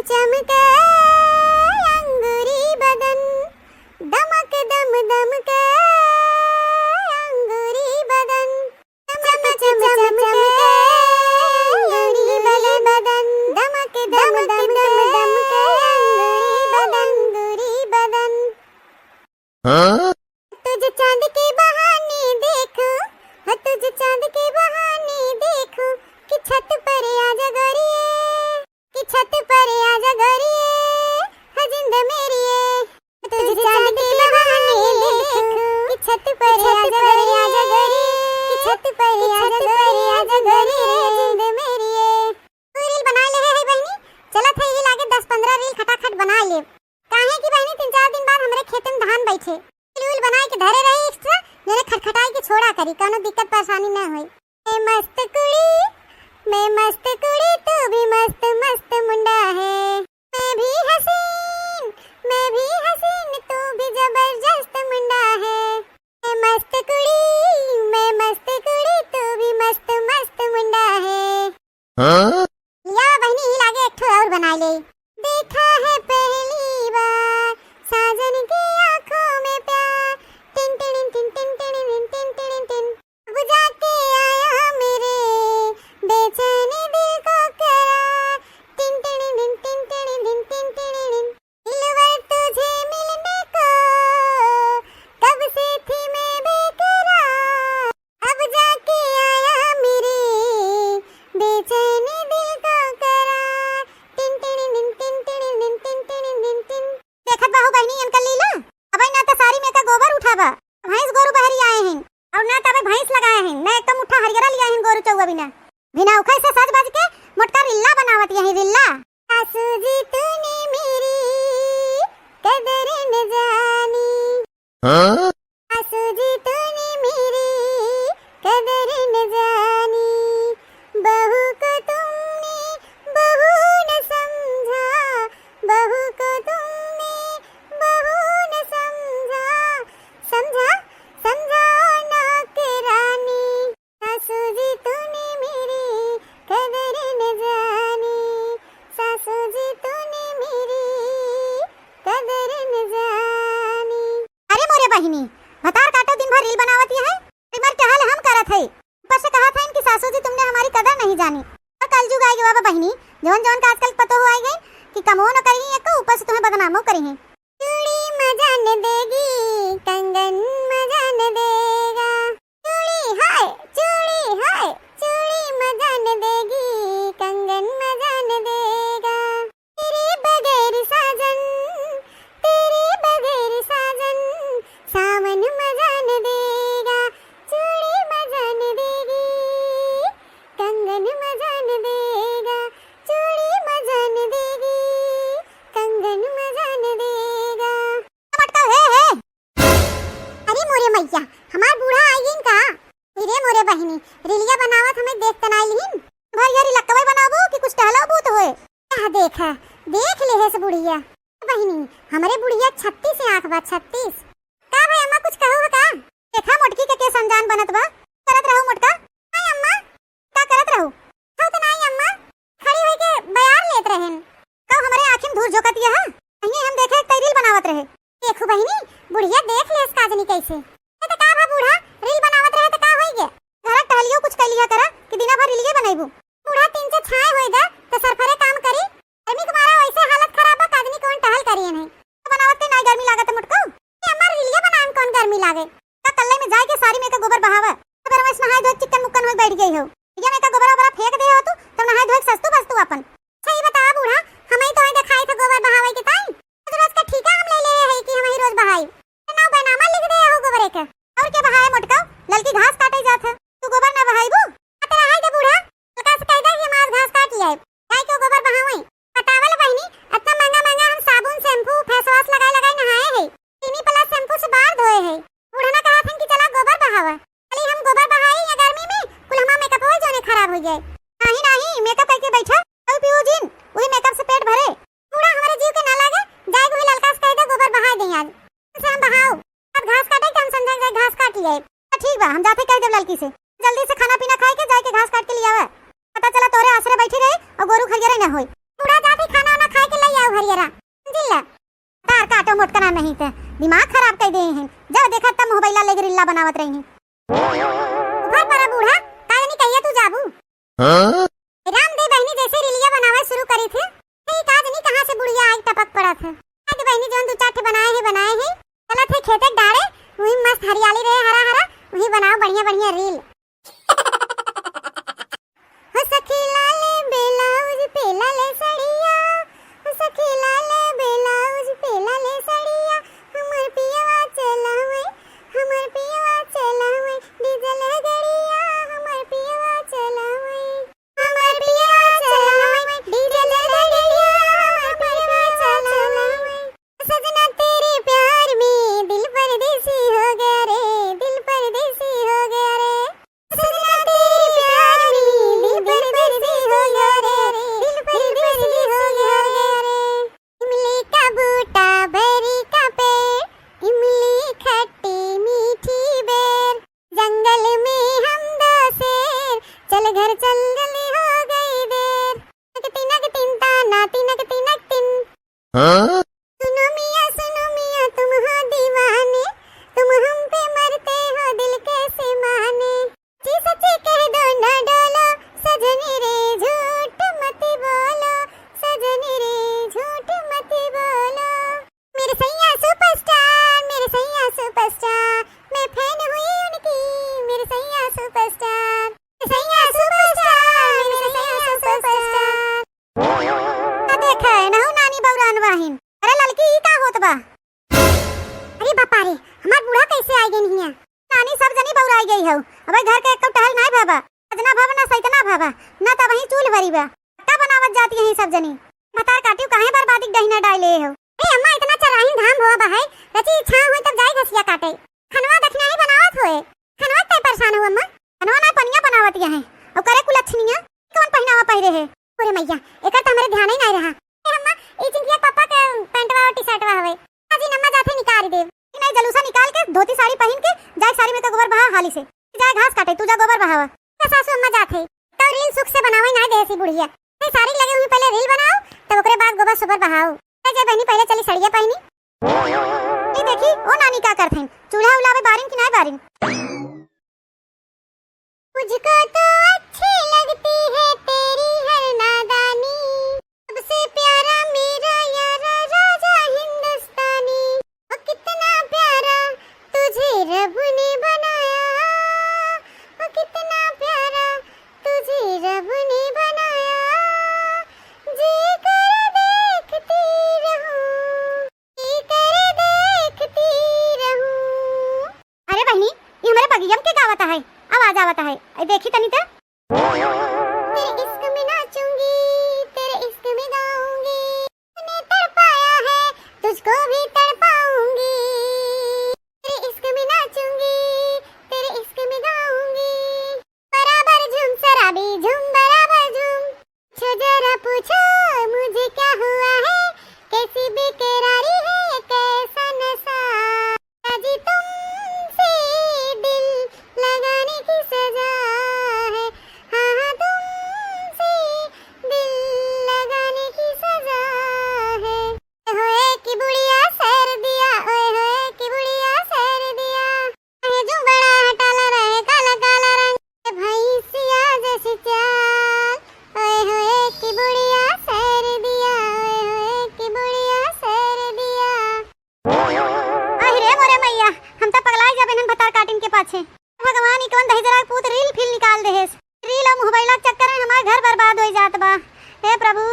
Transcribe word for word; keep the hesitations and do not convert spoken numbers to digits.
चमके अंगूरी बदन, दमक दम दमके अंगूरी बदन। चम चम चमके अंगूरी बदन, दमक दम दमके अंगूरी बदन, अंगूरी बदन। हाँ? तुझे चांद के बहाने देखूं, हो तुझे चांद के बहाने देखूं, कि छत पर आजा गोरिये, कि छत पर आजा गोरिये, हो जिंद मेरिये। तुझे चांद के बहाने देखूं, कि छत पर आजा गोरिये, कि छत पर आजा गोरिये, जिंद मेरिये। तू reel बना ले है बहिनी, चलत है यही लागे दस पन्द्रह reel खटाखट बना ले। काहे कि बहिनी, तीन चार दिन बाद हमरे खेत में धान बैठे, reel उल बनाए के धरे रही extra, जने खटखटाए के छोड़ा करी, कौनो दिक्कत परेशानी न होई। मैं मस्त कुड़ी, मैं मस्त कुड़ी, तू भी मस्त मस्त मुंडा है। मैं भी हसीन, मैं भी हसीन, तू भी जबरदस्त मुंडा है। मैं मस्त कुड़ी, मैं मस्त कुड़ी, तू भी मस्त मस्त मुंडा है। हाँ? या बहिनी, ई लागे एक ठो और बना ले। देखा है पहली बार साजन की आंखों में प्यार। टिन टिन टिन टिन टिन टिन टिन टिन टिन। अब जाके आया मेरे बेचैन दिल को करार। टिन टिन टिन टिन टिन टिन टिन टिन टिन। दिलबर तुझे मिलने को कब से थी मैं बेकरार। अब जाके आया मेरे बेचैन दिल को करार। टिन टिन टिन टिन टिन टिन टिन टिन टिन। देखत बाहू बहिनी इनका लीला, अबे ना तो सारी में का गोबर उठावा, भैंस गोरू बहरी आए हैं, और ना तो अबे भैंस लगाए हैं, ना एक मुट्ठा हरियरा लिया हैं गोरू चौवा बिना। बिना उखई से सज बज के मोटका रिल्ला बनावत यही रिल्ला। सासू जी तूने मेरी कदर न जानी। हाँ? सासू जी तूने मेरी कदर न जानी। बहू को तुमने बहू न समझा, बहू को तुमने बहू न समझा। समझा, समझा नौकरानी। सासू जी तूने मेरी कदर न जानी, सासू जी तूने मेरी कदर न जानी। अरे मोरे बहिनी, भतार काटो दिन भर reel बनावत है, तुम्हार टहल हम करत है, ऊपर से कहत है कि सासू जी तुमने हमारी कदर नहीं जानी। और कलजुग आइ गवा बा बहिनी, जौन जौन का आजकल पतोह आइ गई कि कमो न करी एक, ऊपर से तुम्हें बदनामो करी है। चूड़ी मजा न देगी, कंगन मजा न देगा। चूड़ी हाय, चूड़ी हाय, चूड़ी मजा न देगी, कंगन मजा न देगा। तेरे बगैर साजन, तेरे बगैर साजन, सावन मजा न देगा। चूड़ी मजा न देगी, कंगन मजा न देगा। चूड़ी मजा न देगी, कंगन मजा न देगा। मटका हे, हे। अरे मोरे मैया, हमार बूढ़ा आइ गइन का? अरे मोरे बहिनी, रिलिया बनावत हमें देख त नाइ लिहिन। भर ये रिलकवे बनाबू कि कुछ टहलो बूत होए? क्या देखा, देख लेहेस बुढ़िया। बहिनी, हमरे बुढ़िया छत्तीस आँख बा, छत्तीस। का भाई अम्मा कुछ कहू हो का? देखा मोटकी के, के समझान बनत बा। करत रहू मोटका। हाय अम्मा, का करत रहू? खात नाई अम्मा, खड़ी होई के बयार लेत रहेन। कब हमरे आँखी में धूर झोंकत यह? अहिए हम देखे एक तैरील बनावत रहे। देखू बहिनी, बुढ़िया देख लेस काजनी कैसे। ए त का भा बूढ़ा, रील बनावत रहे त का होई गे? घरा टहलियो कुछ कैलिया करा कि दिना भर रीलिये बनैबू। बूढ़ा तीन से छाए होई दा त सरफरे काम करी। गर्मी के मारा वैसे हालत खराब बा, काजनी कौन टहल करिए नहीं। बनावत के नाई गर्मी लागत मोटको। ए अम्मा रीलिये बनावे में कौन गर्मी लागे? का कल्ले में जाए के सारी में के गोबर बहावा। अगर वैसे नहाए धोए चिक्कन मुक्कन होई बैठ गई हो। या में का गोबर ओबरा फेंक दे हो तू, तब नहाए धोए सस्तू बस्तू अपन। अच्छा, ई बतावा बूढ़ा, हमही तोहे देखाई था गोबर बहावे के ताई? तो रोज का ठीका हम ले ले है कि हमही रोज बहाई। तो नाव बैनामा लिख दे हो गोबरे के। और के बहाए मोटका? ललकी घास काटे जात है। तू गोबर ना बहाईबू? आ तो रहाई दे बूढ़ा। ललका से कह दे कि हम आज घास काट ले आए। जाए के गोबर बहावे। बतावल बहिनी, इतना महंगा महंगा हम साबुन, shampoo, face wash लगाए लगाए नहाए है। Clinic Plus shampoo से बार धोए है। बूढ़ा ना कहत हन कि चला गोबर बहावा। चली हम गोबर बहाई या गर्मी में, कुल हमार makeup होई जोने खराब हो जाए। नाही, नाही, makeup करके बैठा, खाऊ पीऊ जिन, वही makeup से पेट भरे। बूढ़ा हमरे जीव के ना लागे, जाए वही ललका से कह दे गोबर बहाए दे आज। से हम बहाओ, अब घास काटे के हम समझा जाए घास काट लिए। तो ठीक बा, हम जाते कह देब ललकी से, जल्दी से खाना पीना खाए के जाए के घास काट के ले आवे। पता चला तोरे आसरे बैठी रहे और गोरू खरिया रहे ना होई। बूढ़ा जाते खाना वाना खाए के हरियरा, जिल्ला। तार काटो मोटकना नहीं त दिमाग खराब कइ देहे हैं। जब देखा तब मोबाइला लेके रीला बनावत रही हैं। उफर परा बूढ़ा, का जानी कहिया तू जाबू? हाँ? राम दे बहिनी जैसे रीलिया बनावे शुरू करी थे, हे का जानी कहाँ से बुढ़िया आइ टपक पड़ा थे। आज बहिनी जौन दू चार ठे बनाए हैं, बनाए हैं, चलत है खेते डारे, वही मस्त हरियाली रहे, हरा हरा, वही बनाओ बढ़िया बढ़िया रील। हो सखी लाले ब्लाउज पे लाले सड़िया, हो सखी लाले ब्लाउज पे लाले सड़िया, हमर पियवा चलावे, हमर पियवा चलावे, डीजल गड़िया, हमर पियवा चलावे, हमर पियवा चलावे, डीजल गड़िया, हमर पियवा चलावे। सजना तेरे प्यार में दिल परदेसी हो गया रे, दिल परदेसी हो गया रे। सजना तेरे प्यार में दिल परदेसी हो गया रे, दिल परदेसी हो गया रे। इमली का बूटा, बैरी का पेड़, इमली खट्टी मीठी बेर, जंगल में हम दो शेर, चल घर चल जल्दी हो गई देर। तिनक तिनक तिन ताना, तिनक तिनक तिन। हाँ? सुनो मियाँ, सुनो मियाँ, तुम हो दीवाने, तुम हम पे मरते हो, दिल कैसे माने? जी सच्ची कह दो ना डोलो, सजनी रे झूठ मत बोलो, सजनी रे झूठ मत बोलो। मेरे सैया superstar, मेरे सैया superstar, मैं fan हुई उनकी, मेरे सैया superstar, मेरे सैया superstar, मेरे सैया superstar। आ देखे, नहु नानी बौरान बाहिन। अरे ललकी, ई का होत बा? अरे बापा रे, हमार बूढ़ा कैसे आइ गइन हियाँ? नानी, सब जनी बौराइ गई हौ। अबे घर के एको टहल नाहीं भवा। सजना भवा ना सैतना भवा, ना त वहीं चूल्ह बरी बा। आटा बनावत जाती हैं सब जनी। भतार काटियो काहे बर्बादी डहिना डाले हौ? ए अम्मा, इतना चराहिन घाम होआ बा है, रची छाँह होई तब जाई घसिया काटे। खनवा दखिनाही बनावत होए। खनवा के परेशान हो अम्मा? खनवा ना पनिया बनावत यहाँ। अब करे कुलच्छनिया, कौन पहिनावा पहिरे है? अरे मैया, एकर त हमरे ध्यान ही नाहीं रहा। ए अम्मा, ई चिंकिया के पापा के पैंटवा और टी-शर्टवा हवे। अजी अम्मा जाथे निकाल देब। ई नाहीं जलूसा निकाल के धोती साड़ी पहिन के जाए साड़ी में के गोबर बहा हाली से। जाए घास काटे, तू जा गोबर बहावा। ए सासू अम्मा जाथे। तो रील सुख से बनावे नाहीं देसी बुढ़िया। ए साड़ी लगे हुई पहले रील बनाओ, तब ओकरे बाद गोबर सोबर बहाओ। ए जे बहिनी पहले चली सड़िया पहिनी। ई देखी, ओ नानी का करथिन? चूल्हा उलावे बारिन कि नाहीं बारिन? मुझको तो अच्छी लगती है तेरी हर नादानी, सबसे प्यारा मेरा यारा राजा हिंदुस्तानी। ओ कितना प्यारा तुझे रब ने बनाया, ओ कितना प्यारा तुझे रब ने बनाया, जी कर देखती रहूं। अरे बहिनी, ई हमरे बगिया में के गावत है, आवाज आवत है, ए देखी तनी त। तेरे इश्क में नाचूंगी, तेरे इश्क में गाऊंगी, तूने तड़पाया है, तुझको भी तड़पाऊंगी। तेरे इश्क में नाचूंगी, तेरे इश्क में गाऊंगी, बराबर झूम शराबी झूम, बराबर झूम। पूछो जरा पूछो, मुझे क्या हुआ है, कैसी बेकरारी है, ये कैसा नशा। जी तुमसे दिल लगाने की सजा है, हाँ, हाँ, तुमसे दिल लगाने की सजा है। ओए होए की बुढ़िया सर दिया, ओए होए की बुढ़िया सर दिया। रहे जो बड़ा हटाला रहे काला काला रंग, भैंसिया जैसी चाल। ओए होए की बुढ़िया सर दिया, ओए होए की बुढ़िया सर दिया। अहि रे मोरे मैया, हम त पगलाइ जाबे इन्हन भतार काटिन के पाछे। भगवान, ई कवन दहिजरा के पूत रील फील निकाल देहेस। रील और मोबाइल के चक्कर में हमार घर बर्बाद होइ जात बा। हे प्रभु।